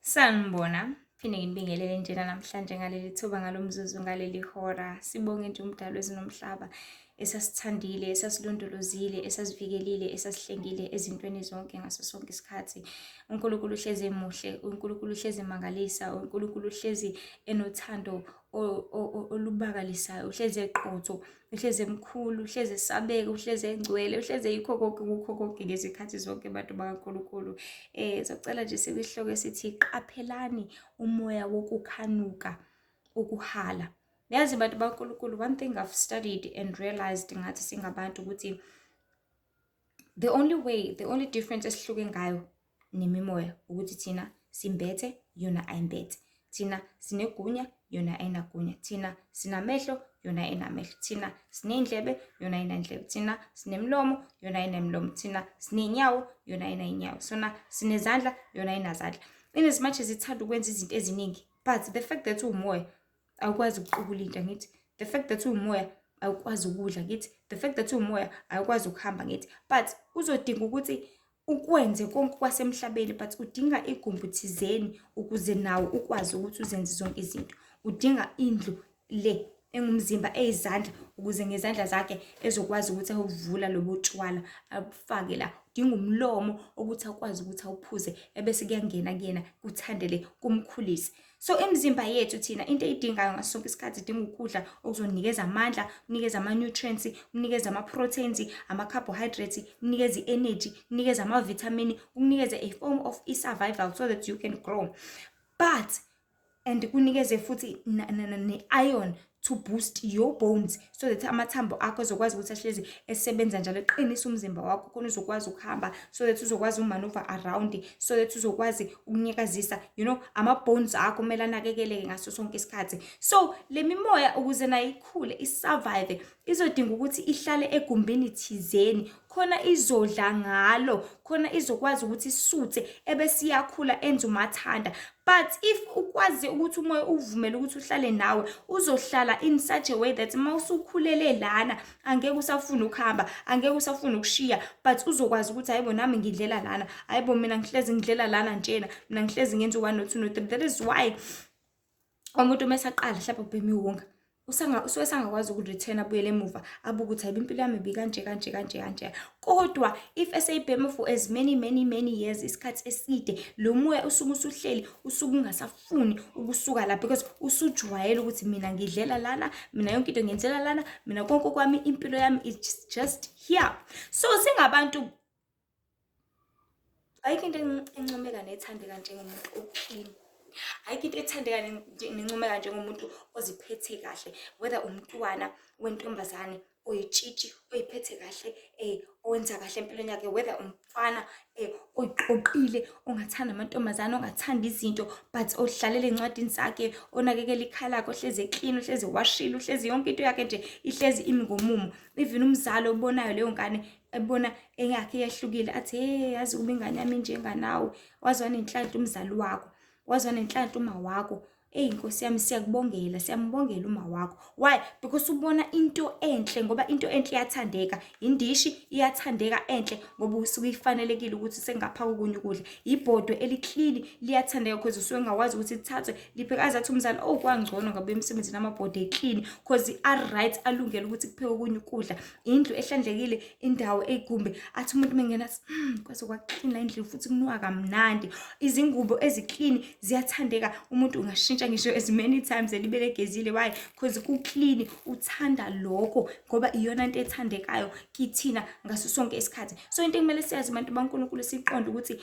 Sanibona, phinde nginibingelele njena namhlanje ngaleli thuba, ngalo mzuzu, ngaleli hora. Sibonge nje uMdali wezulu nomhlaba esasithandile, esasilondolozile, esasivikelile, esasihlengile ezintweni zonke ngaso sonke isikhathi. UNkulunkulu uhlezi emuhle, uNkulunkulu uhlezi emangalisa, uNkulunkulu uhlezi enothando olubakalisayo, uhlezi eqotho, uhlezi emkhulu, uhlezi esabeka, uhlezi engcwele, uhlezi eyikho konke kukho konke ngezikhathi zonke bantu bakaNkulunkulu. Socela nje sikwisihloko esithi qaphelani umoya wokukhanuka ukuhala. Yazi bantu bakaNkulunkulu, one thing I've studied and realized ngathi singabantu ukuthi the only way, the only difference esihluke ngayo nemimoya ukuthi thina simbethe, yona ayimbethe. Thina sinegunya, yona ayinagunya. Thina sinamehlo, yona ayinamehlo. Thina siney'ndlebe, yona ayinandlebe. Thina sinemlomo, yona ayinamlomo. Thina siney'nyawo, yona ayinay'nyawo. Sona sinezandla, yona ayinazandla. In as much as ithanda ukwenza izinto eziningi, but the fact that uwumoya awukwazi ukuqukula into, angithi? The fact that uwumoya awukwazi ukudla, ngithi? The fact that uwumoya awukwazi ukuhamba, ngithi? But uzodinga ukuthi ukwenze konke kwasemhlabeni, but udinga igumbi thizeni ukuze nawo ukwazi ukuthi uzenze zonke izinto. Udinga indlu le engumzimba eyizandla ukuze ngezandla zakhe ezokwazi ukuthi awuvula lobo tshwala abufake la. Udinga umlomo ukuthi akwazi ukuthi awuphuze ebese kuyangena kuyena, kuthandele, kumkhulise. So imizimba yethu thina into eyidingayo ngaso sonke isikhathi, idinga ukudla okuzonikeza amandla, kunikeza ama-nutrients, kunikeza ama-proteins, ama-carbohydrates, kunikeza i-energy, kunikeza ama-vitamin, kunikeze a form of i-survival so that you can grow, but and kunikeze futhi ne-iron to boost your bones so that amathambo akho azokwazi ukuthi ahlezi esebenza njalo, eqinise umzimba wakho khona uzokwazi ukuhamba, so that uzokwazi uku-maneuver around, so that uzokwazi ukunyakazisa ama-bones akho kumele anakekeleke ngaso sonke isikhathi. So le mimoya, ukuze nayo ikhule, i-survive, izodinga ukuthi ihlale egumbini thizeni khona izodla ngalo, khona izokwazi ukuthi isuthe ebese iyakhula, enze umathanda. But if ukwazi ukuthi umoya uvumele ukuthi uhlale nawe, uzohlala in such a way that uma usukhulele lana angeke usafuna ukuhamba, angeke usafuna ukushiya, but uzokwazi ukuthi, "Hayibo, nami ngidlela lana. Hayibo, mina ngihlezi ngidlela lana njena. Mina ngihlezi ngenza u-one, no-two, no-three." That is why umuntu uma esaqala mhlawumbe ukubhema iwunga, usuke sangakwazi uku-return, abuyele emuva, abuke ukuthi, "Hayibo, impilo yami ibikanje kanje kanje kanje." Kodwa if eseyibhema for as many many many years, isikhathi eside, lo moya usuke usuhleli, usuke ungasafuni ukusuka la because usujwayele ukuthi, "Mina ngidlela lana, mina yonke into ngiyenzela lana, mina konke kwami, impilo yami is just here." So singabantu, ayikho into encomeka nethandeka njengomuntu o-clean. Ayikho into ethandeka nencomeka njengomuntu oziphethe kahle, whether umntwana wentombazane oyitshitshi, oyiphethe kahle, owenza kahle empilweni yakhe, whether umfana oyiqoqile, ongathanda amantombazane, ongathanda izinto, but ohlalela ey'ncwadini zakhe, onakekela ikhaya lakhe, ohlezi e-clean, ohlezi ewashile, uhlezi yonke into yakhe nje ihlezi imi ngomumo. Even umzali obonayo leyo ngane, ebona eyakhe yehlukile, athi, "Hey, yazi ukuba ingane yami injenganawe. Waze wanenhlanhla umzali wakho, waze wanenhlanhla uma wakho. Eyi Nkosi yami, siyakubongela, siyambongela uma wakho." Why? Because ubona into enhle, ngoba into enhle iyathandeka. Indishi iyathandeka enhle ngoba usuke ifanelekile ukuthi sengaphaka okunye ukudla. Ibhodwe eli-clean liyathandeka because usuke ngakwazi ukuthi lithathwe lipheke, aze athi umzali, "Oh, kwangcono ngabe emsebenzini amabhodwe e-clean because a-right, alungele ukuthi kuphekwe okunye ukudla." Indlu ehlanzekile, indawo eyigumbi, athi umuntu mengena athi, kwaze kwa-clean la endlini futhi kunuka kamnandi." Izingubo ezi-clean ziyathandeka, umuntu ungashintsha ngisho as many times elibele egezile. Why? Because ku-clean, uthanda lokho ngoba iyona into ethandekayo kithina ngaso sonke isikhathi. So into ekumele siyazi, bantu baNkulunkulu, siqonde ukuthi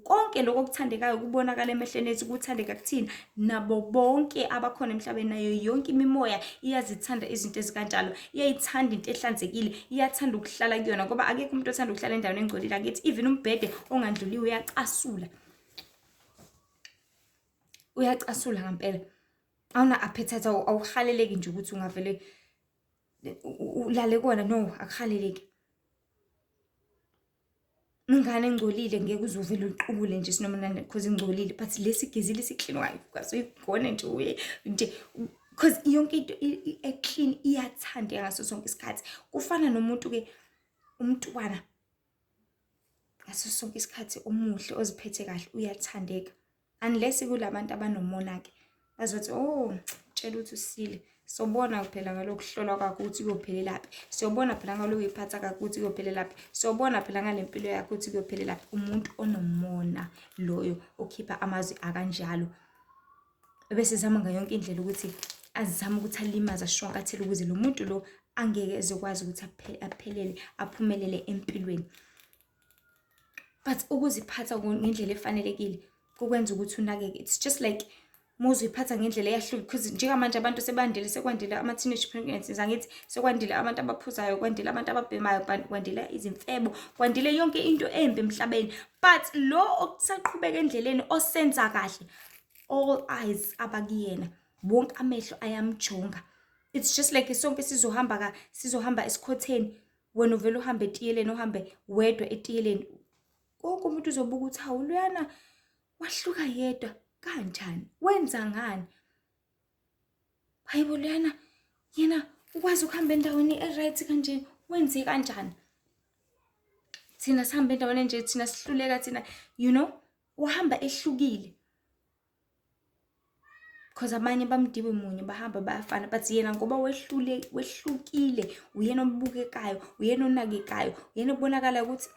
konke lokho okuthandekayo kubonakala emehlweni ethu, kuthandeka kuthina, nabo bonke abakhona emhlabeni, nayo yonke imimoya iyazithanda izinto ezikanjalo, iyayithanda into ehlanzekile, iyathanda ukuhlala kuyona, ngoba akekho umuntu othanda ukuhlala endaweni engcolile, akithi? Even umbhede ongandluliwe uyacasula, uyacasula ngampela, awuna appetite, awuhaleleki nje ukuthi ungavele ulale kuwona, no, akuhaleleki. Ingane engcolile ngeke uze uvele uqubule nje sinoma because ingcolile, but lesi igezile, isi-clean, ungakwazi uyigone nje uye nje because yonke into e-clean iyathandeka ngaso sonke isikhathi. Kufana nomuntu-ke, umntwana ngaso sonke isikhathi omuhle, oziphethe kahle, uyathandeka. Unless kulabantu abanomona-ke bazothi, oh, tshela ukuthi usile. Sobona phela ngalokhu kuhlolwa kwakho ukuthi kuyophelelaphi. Siyobona phela ngalokhu uyiphatha kwakho ukuthi kuyophelelaphi. Siyobona phela ngale mpilo yakho ukuthi kuyophelelaphi. Umuntu onomona loyo okhipha amazwi akanjalo. Ebese ezama ngayo yonke indlela ukuthi azame ukuthi alimaze ashwankathele ukuze lo muntu lo angeke ezokwazi ukuthi aphelele aphumelele empilweni. But ukuziphatha ngendlela efanelekile kukwenza ukuthi unakeke. It's just like uma uziphatha ngendlela eyahlukile because njengamanje abantu sebandile, sekwandile ama-teenage pregnancies, angithi sekwandile abantu abaphuzayo, kwandile abantu ababhemayo, kwandile izimfebo, kwandile yonke into embi emhlabeni. But lo osaqhubeka endleleni osenza kahle, all eyes abakuyena, wonke amehlo ayamjonga. It's just like sonke sizohamba ka sizohamba esikhotheni, wena uvele uhambe etiyeleni, uhambe wedwa etiyeleni, wonke umuntu uzobuka ukuthi hawu luyana wahluka yedwa kanjani, wenza ngani? Hayibo luyana yena ukwazi ukuhamba endaweni e-right kanje, wenze kanjani? Thina sihambe endaweni enje, thina sihluleka thina, you know, uhamba ehlukile. Because abanye bamdibe munye bahamba bayafana, but yena ngoba wehlule wehlukile, uyena obukekayo, uyena onakekayo, uyena obonakalayo ukuthi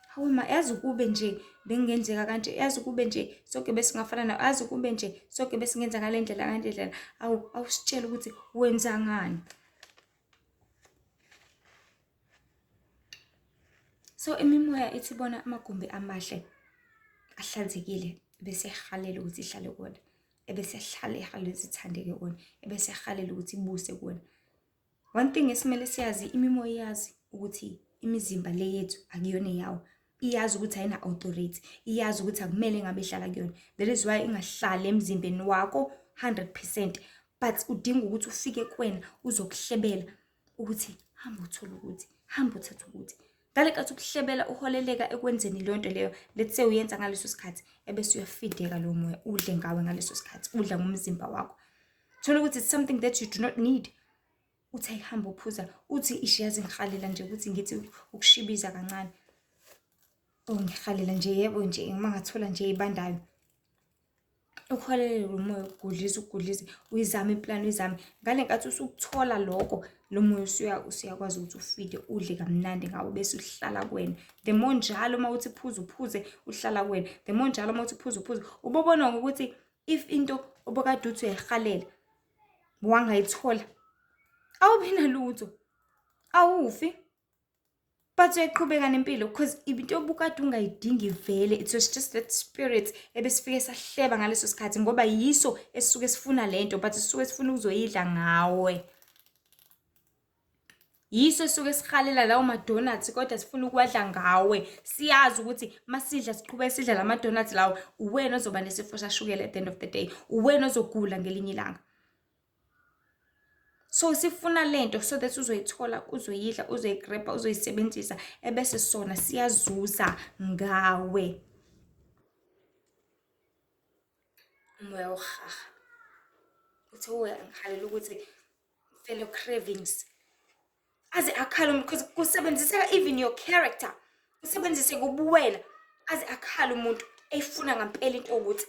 hawu ma, yazi ukube nje bengenzeka kanje, yazi ukube nje sonke besingafana nawe, yazi ukube nje sonke besingenza ngale ndlela ngale ndlela. Awu, awusitshela ukuthi wenza ngani. So imimoya ithi bona amagumbi amahle ahlanzekile bese ihalela ukuthi ihlale kuwona, ebese ihlale ihalela ukuthi ithandeke kuwona, ebese ihalela ukuthi ibuse kuwona. One thing esimele siyazi, imimoya iyazi ukuthi imizimba le yethu akuyona eyawo. Iyazi ukuthi ayina authority, iyazi ukuthi akumele ngabe ihlala kuyona. That is why ingahlali emzimbeni wakho 100%, but udinga ukuthi ufike kuwena uzokuhlebela ukuthi hamba uthole ukuthi, hamba uthathe ukuthi. Ngale nkathi ukuhlebela uholeleka ekwenzeni leyo nto leyo, let's say uyenza ngaleso sikhathi, ebese uyafideka lowo moya, udle ngawe ngaleso sikhathi, udla ngomzimba wakho. Thola ukuthi it's something that you do not need. Uthi ayihamba uphuza, uthi ish yazi ngihalela nje ukuthi ngithi ukushibiza kancane. Oh, ngihalela nje, yebo nje, uma ngathola nje ibandayo. Uholelele lo moya ukugudliza, ukugudlize, uyizame iplani, uyizame. Ngale nkathi usukuthola lokho, lo moya usuyakwazi ukuthi ufide, udle kamnandi ngawo, bese uhlala kuwena. The more njalo uma uthi phuza uphuze, uhlala kuwena. The more njalo uma uthi phuza uphuze, ubobona ngokuthi if into obokade uthi uyayihalela wangayithola, awubi nalutho, awufi. But uyaqhubeka nempilo because into obukade ungayidingi vele, it was just that spirit ebesifike sahleba ngaleso sikhathi, ngoba yiso esisuke sifuna lento, but sisuke sifuna ukuzoyidla ngawe. Yiso esuke sihalela lawo ma-donuts, kodwa sifuna ukuwadla ngawe. Siyazi ukuthi masidla siqhubeka sidla la ma-donuts lawo, uwena ozoba nesifo sashukela at the end of the day, uwena ozogula ngelinye ilanga. So sifuna lento so that uzoyithola, uzoyidla, uzoyigrabha, uzoyisebenzisa, ebese sona siyazuza ngawe. Umoya wokuhaha uthi uya ngihalela ukuthi fellow cravings, aze akhale umuntu because kusebenziseka even your character, kusebenzise kubuwena, aze akhale umuntu eyifuna ngampela into ukuthi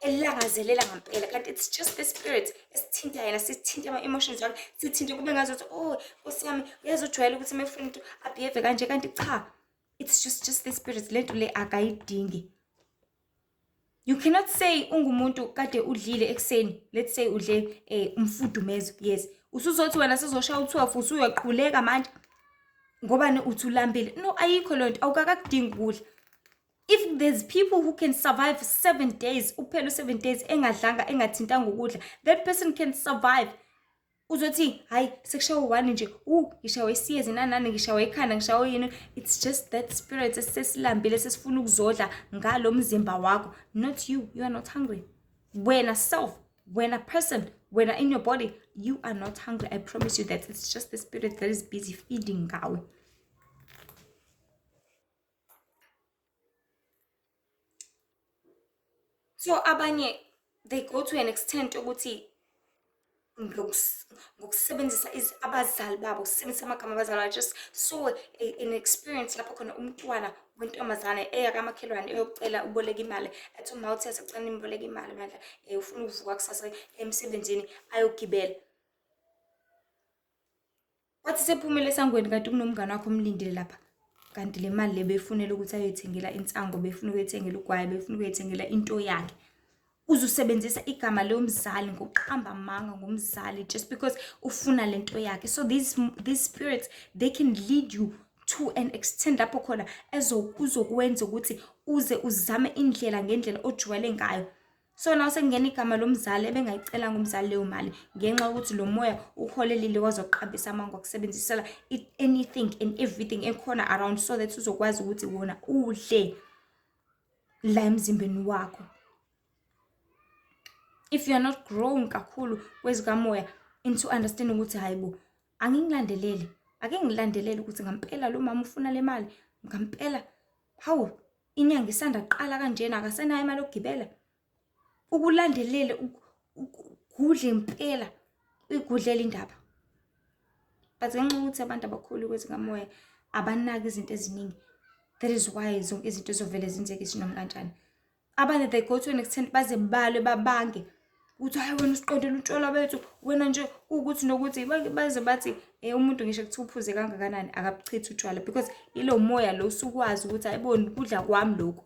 elangazelela ngampela, kanti it's just the spirit esithinta yena, sithinta ama-emotions wakhe, sithinte kube ngazuthi oh nkosi yami uyazi ujwayele ukuthi uma efuna into abehave kanje, kanti cha, it's just the spirit, lento le akayidingi. You cannot say ungumuntu kade udlile ekuseni, let's say udle umfudumezo, yes, usuzothi wena sizoshaya u-12 usuyaqhuleka manje ngoba uthi ulambile. No, ayikho leyo nto, awukakakudingi ukudla. If there's people who can survive 7 days, uphela u-7 days engadlanga, engathintanga ukudla, that person can survive. Uzothi hayi sekushawe 1 nje, ngishawe isiyezi nanani, ngishawe ikhanda, ngishawe yini. It's just that spirit esesilambile, sesifuna ukuzodla ngalo mzimba wakho, not you. You are not hungry. Wena self, wena person, wena in your body, you are not hungry. I promise you that. It's just the spirit that is busy feeding ngawe. So abanye they go to an extent ukuthi Ngokusebenzisa abazali babo, ukusebenzisa amagama abazali babo. I just saw an experience lapho khona umntwana wentombazane eya kamakhelwane eyocela uboleka imali, athi uma uthe sacela nimboleke imali bandla, ufuna ukuvuka kusasa emsebenzini ayogibela. Wathi sephumele esangweni kanti kunomngane wakhe omlindile lapha. Kanti le mali le beyifunela ukuthi ayoyithengela insango, befuna ukuyithengela ugwayi, befuna ukuyithengela into yakhe. Uzusebenzisa igama lomzali ngokuqamba amanga ngomzali just because ufuna lento yakhe. So these spirits, they can lead you to an extent lapho khona uzokwenza ukuthi uze uzame indlela ngendlela ojwayele ngayo. So now sekungena igama lomzali ebengayicela ngumzali leyo mali ngenxa yokuthi lo moya uholelile wazoqambisa amanga wakusebenzisela anything and everything ekhona around so that uzokwazi ukuthi wona udle la emzimbeni wakho. If you are not grown kakhulu kwezikamoya into understanding ukuthi hayi bo, angingilandelele, ake ngilandelele ukuthi ngampela lo mama ufuna le mali, ngampela hawu inyanga isanda kuqala kanjena akasenayo imali yokugibela. Ukulandelele ugudle impela, uyigudlela indaba. But ngenxa yokuthi abantu abakhulu kwezikamoya abanaki izinto eziningi, that is why zonke izinto zizovele zenzeke isinoma kanjani. Abanye they go to an extent baze balwe babange ukuthi hayi wena usiqedela utshwala bethu, wena nje ukuthi nokuthi, baze bathi umuntu ngisho kuthiwa uphuze kangakanani akabuchithi utshwala because ilo moya lo usukwazi ukuthi ayiboni kudla kwami lokhu.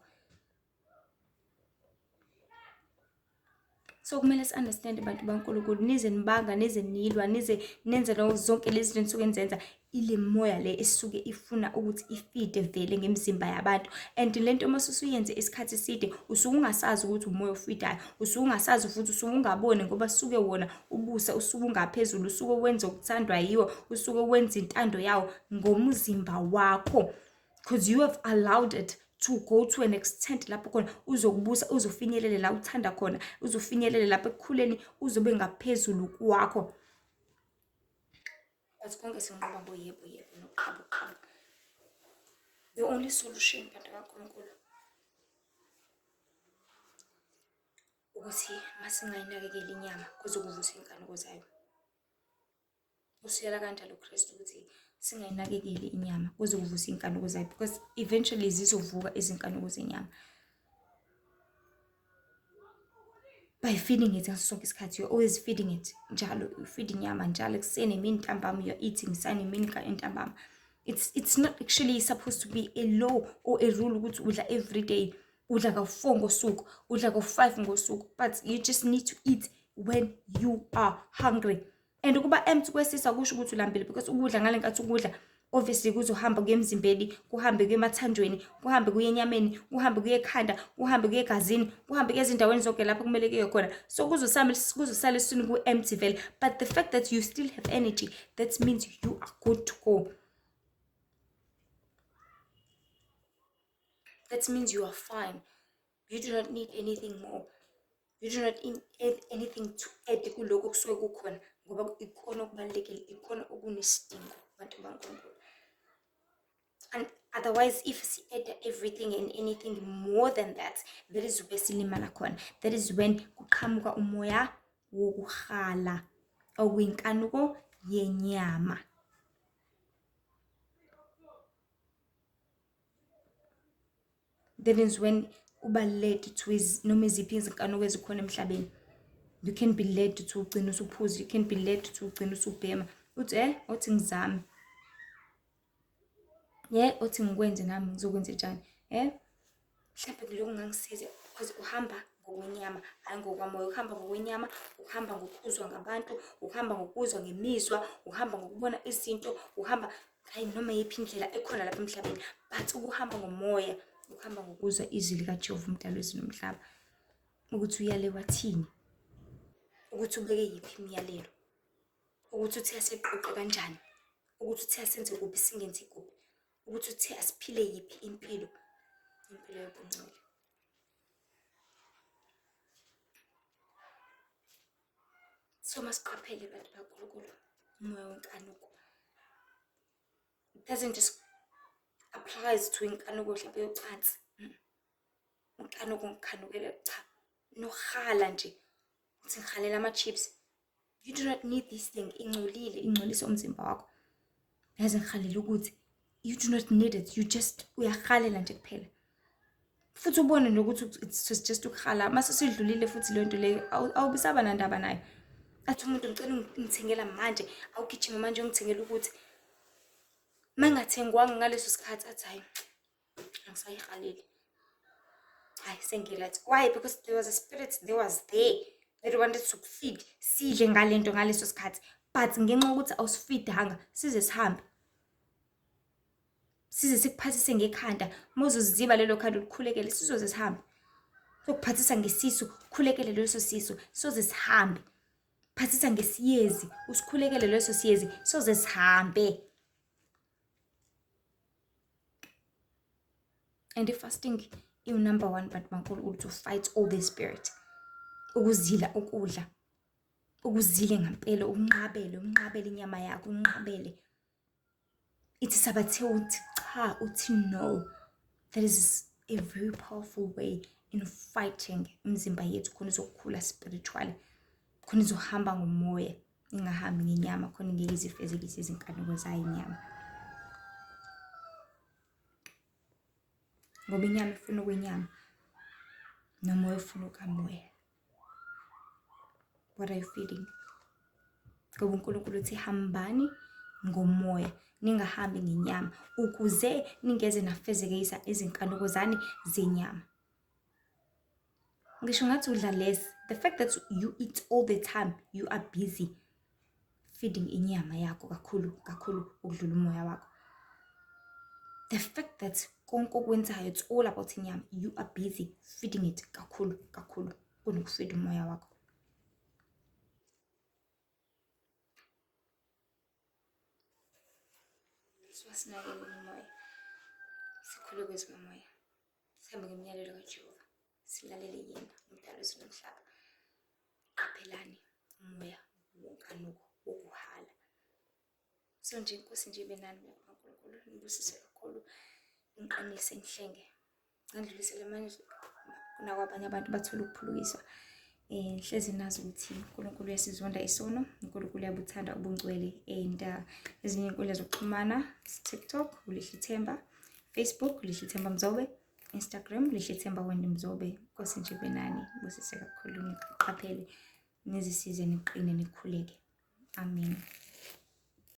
So kumele si-understand bantu baNkulunkulu, nize nibanga, nize nilwa, nize nenze zonke lezi zinto enisuke nizenza, ile moya le esuke ifuna ukuthi ifide vele ngemizimba yabantu. And le nto uma usuyenze isikhathi eside usuke ungasazi ukuthi umoya ofidayo, usuke ungasazi futhi usuke ungaboni ngoba suke wona ubusa, usuke ungaphezulu, usuke wenza okuthandwa yiwo, usuke wenza intando yawo ngomzimba wakho because you have allowed it to go to an extent lapho khona uzokubusa, uzofinyelele la uthanda khona, uzofinyelele lapho ekukhuleni, uzobe ngaphezulu kwakho. But konke sinqoba ngoyebo yebo noqhabo qhabo. The only solution bantu kaNkulunkulu ukuthi masingayinakekeli inyama kuzokuvusa inkanuko zayo. Usiyala kanjalo uKristu ukuthi singayinakekeli inyama kuzokuvusa inkanuko zayo because eventually zizovuka izinkanuko zenyama. By feeding it ngaso sonke isikhathi, you're always feeding it njalo, ufeed inyama njalo ekuseni, emini, ntambama, you're eating ekuseni, emini, ntambama. It's not actually supposed to be a law or a rule ukuthi udla every day, udla ka-4 ngosuku, udla ka-5 ngosuku, but you just need to eat when you are hungry. And ukuba empty kwesisa kusho ukuthi ulambile because ukudla ngale nkathi ukudla obviously kuzohamba kuye emzimbeni, kuhambe kuye emathanjweni, kuhambe kuye enyameni, kuhambe kuye ekhanda, kuhambe kuye egazini, kuhambe kuye ezindaweni zonke lapho kumele kuye khona. So kuzosala esiswini ku-empty vele. But the fact that you still have energy, that means you are good to go. That means you are fine. You do not need anything more. You do not need anything to add kuloko kusuke kukhona ngoba ikhona okubalulekile, ikhona okunesidingo bantu baNkulunkulu. And otherwise, if si add everything and anything more than that, that is where silimala khona. That is when kuqhamuka umoya wokuhala okuyinkanuko yenyama. That is when uba led to noma iziphi izinkanuko ezikhona emhlabeni. You can be led to ugcina usuphuza, you can be led to ugcina usubhema. Uthi othi ngizame. Othi ngikwenze nami ngizokwenza njani? Mhlawumbe lokhu kungangisiza because uhamba ngokwenyama, hhayi ngokwamoya. Uhamba ngokwenyama, uhamba ngokuzwa ngabantu, uhamba ngokuzwa ngemizwa, uhamba ngokubona izinto, uhamba hayi noma yiphi indlela ekhona lapha emhlabeni. But ukuhamba ngomoya, ukuhamba ngokuzwa izwi likaJehova umdali wezulu nomhlaba, ukuthi uyale wathini, ukuthi ubeke yiphi imiyalelo, ukuthi uthe asiqoqe kanjani, ukuthi uthe asenze kuphi singenzi kuphi, ukuthi uthe asiphile yiphi impilo, impilo yobungcwele. So masiqaphele bantu baNkulunkulu, umoya wenkanuko. It doesn't just applies to inkanuko mhlawumbe yocansi. Inkanuko ngikhanukele, cha, nohala nje. Uthi ngihalela ama-chips. You do not need this thing. Ingcolile, ingcolisa umzimba wakho. Yazi ngihalela ukuthi you do not need it. You just uyahalela nje kuphela. Futhi ubone nokuthi it's just ukuhala. Mase sidlulile futhi leyo nto leyo awubisaba nandaba nayo. Athi umuntu ngicela ungithengela manje, awugijime manje ungithengela ukuthi mangathengwanga ngaleso sikhathi athi hayi angisayihaleli. Hayi sengi-right. Why? Because there was a spirit that was there that wanted to feed, sidle ngalento ngaleso sikhathi. But ngenxa yokuthi awusifidanga size sihambe. Size sikuphathise ngekhanda, uma uzoziziba lelo khanda ulikhulekele sizoze sihambe. Sokuphathisa ngesisu, ukhulekele leso sisu, soze sihambe. Phathisa ngesiyezi, usikhulekele leso siyezi, soze sihambe. And i-fasting iwu-number one bantu baNkulunkulu to fight all the spirit. Ukuzila ukudla, ukuzile ngempela, unqabele, unqabele inyama yakho, unqabele. Ithi sabathe uthi cha, uthi no. That is a very powerful way in fighting imizimba yethu khona izokhula spiritually, khona izohamba ngomoya, ingahambi ngenyama, khona ngeke izifezekise izinkanuko zayo inyama. Ngoba inyama ifuna okwenyama, nomoya ufuna okamoya. What are you feeding? Ngoba uNkulunkulu uthi hambani ngomoya, ningahambi ngenyama, ukuze ningeze nafezekisa izinkanuko zani zenyama. Ngisho ngathi udla less, the fact that you eat all the time, you are busy feeding inyama yakho kakhulu kakhulu ukudlula umoya wakho. The fact that konke okwenzayo it's all about inyama, you are busy feeding it kakhulu kakhulu kunokufeed umoya wakho. Siwasinakele umoya, sikhule kwezimoya, sihambe ngemiyalelo kaJehova, silalele yena umdali wezulu nomhlaba. Qaphelani umoya wonkanuko wokuhala. So nje inkosi nje ibe nani kaNkulunkulu, nibusise kakhulu, niqinise, nihlenge. Ngandlulisele manje kunakwabanye abantu bathole ukuphulukiswa. Hlezi nazi ukuthi uNkulunkulu uyasizonda isono, uNkulunkulu uyabuthanda ubungcwele. And ezinye inkundla zokuxhumana, TikTok, uLihlithemba, Facebook, uLihlithemba Mzobe, Instagram, uLihlithemba Wendy Mzobe. Nkosi nje ibe nani, busise kakhulu, niqaphele, nizisize, niqine, nikhuleke. Amen.